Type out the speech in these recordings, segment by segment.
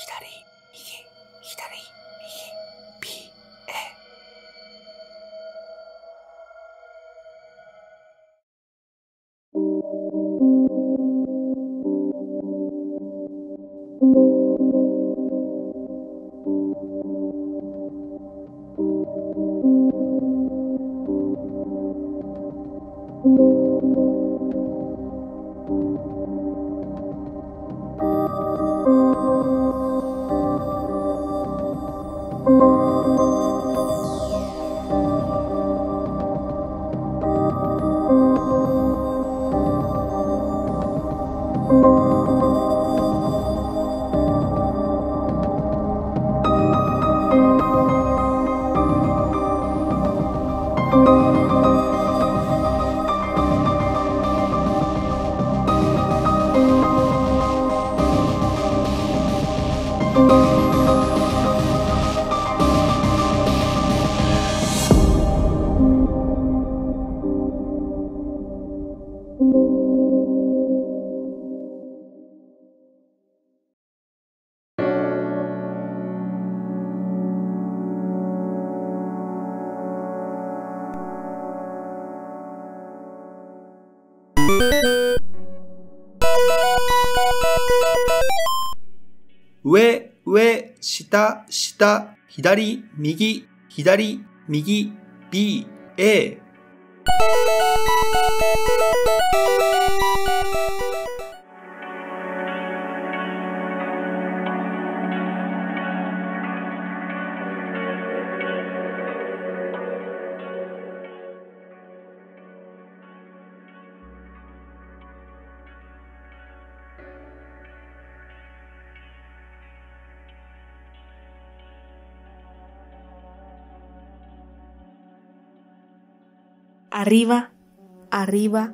左、右、左、右、B、A。上、上、下、下、左、右、左、右、B、A。 Arriba, arriba,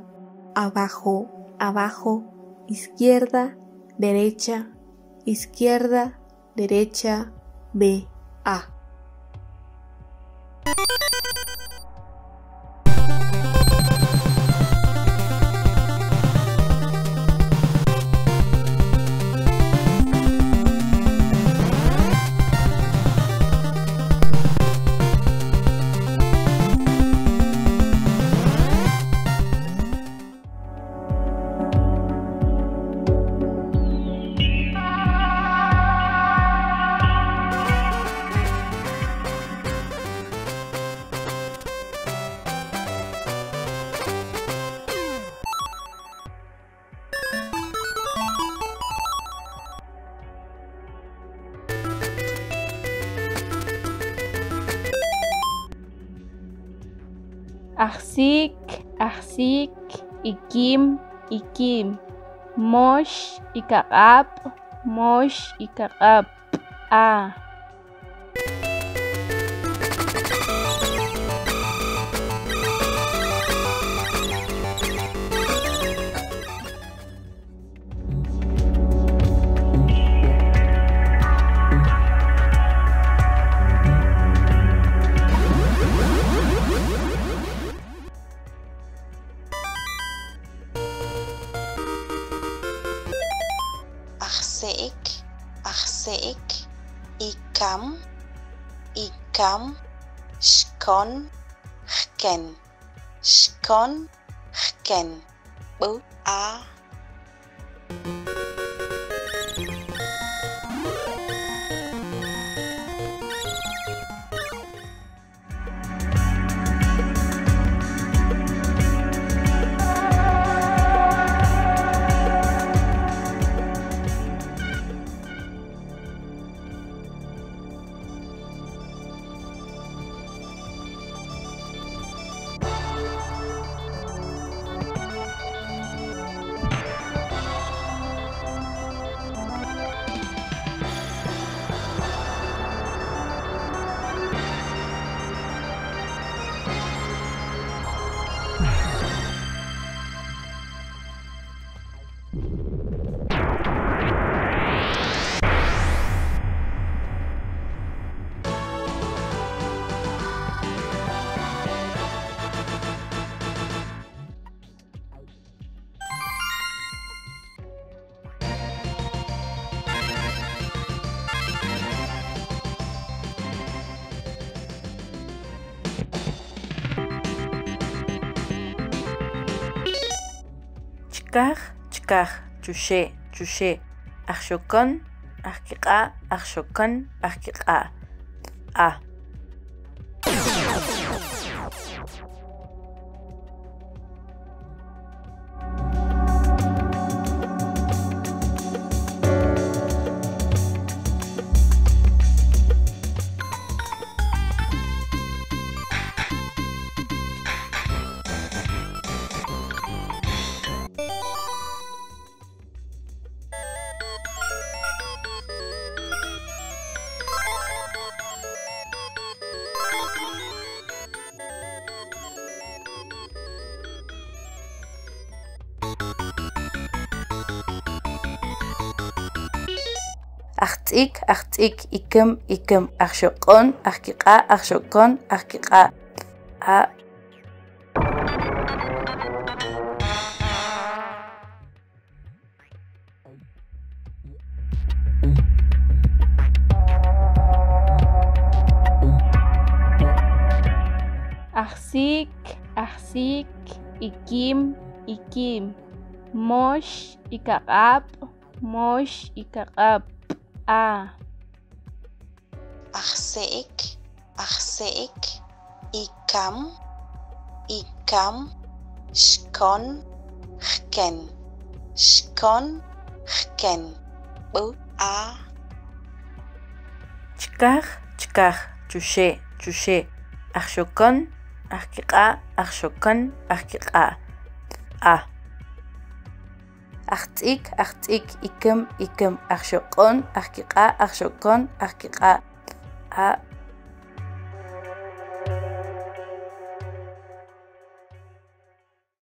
abajo, abajo, izquierda, derecha, izquierda, derecha, B, A. Ajsik, ajsik, ikim, ikim, mox, ikaq'ab', mox, ikaq'ab', A. Ajse'ek, ajse'ek, ikam, ikam, xkon, jken, xkon, jken, b, A. Chkaj, chkaj, chuxe', chuxe', ajxokon, ajkiq'a', ajxokon, ajkiq'a'. A. Ajtz'ik, ajtz'ik, ikem, ikem, ajxok'on, ajkiq'a', ajxokon, ajkiq'a'. A. Ajsik, ajsik, ikim, ikim, mox, ikaq'ab', mox, ikaq'ab'. A. Ajse'ek, ajse'ek, ikam, ikam, xkon, jken, xkon, jken, b, a. Chkaj, chkaj, chuxe', chuxe', ajxokon, ajkiq'a', ajxokon, ajkiq'a'. A. Ajtz'ik, ajtz'ik, ikem, ikem, ajxok'on, ajkiq'a', ajxokon, ajkiq'a'. A.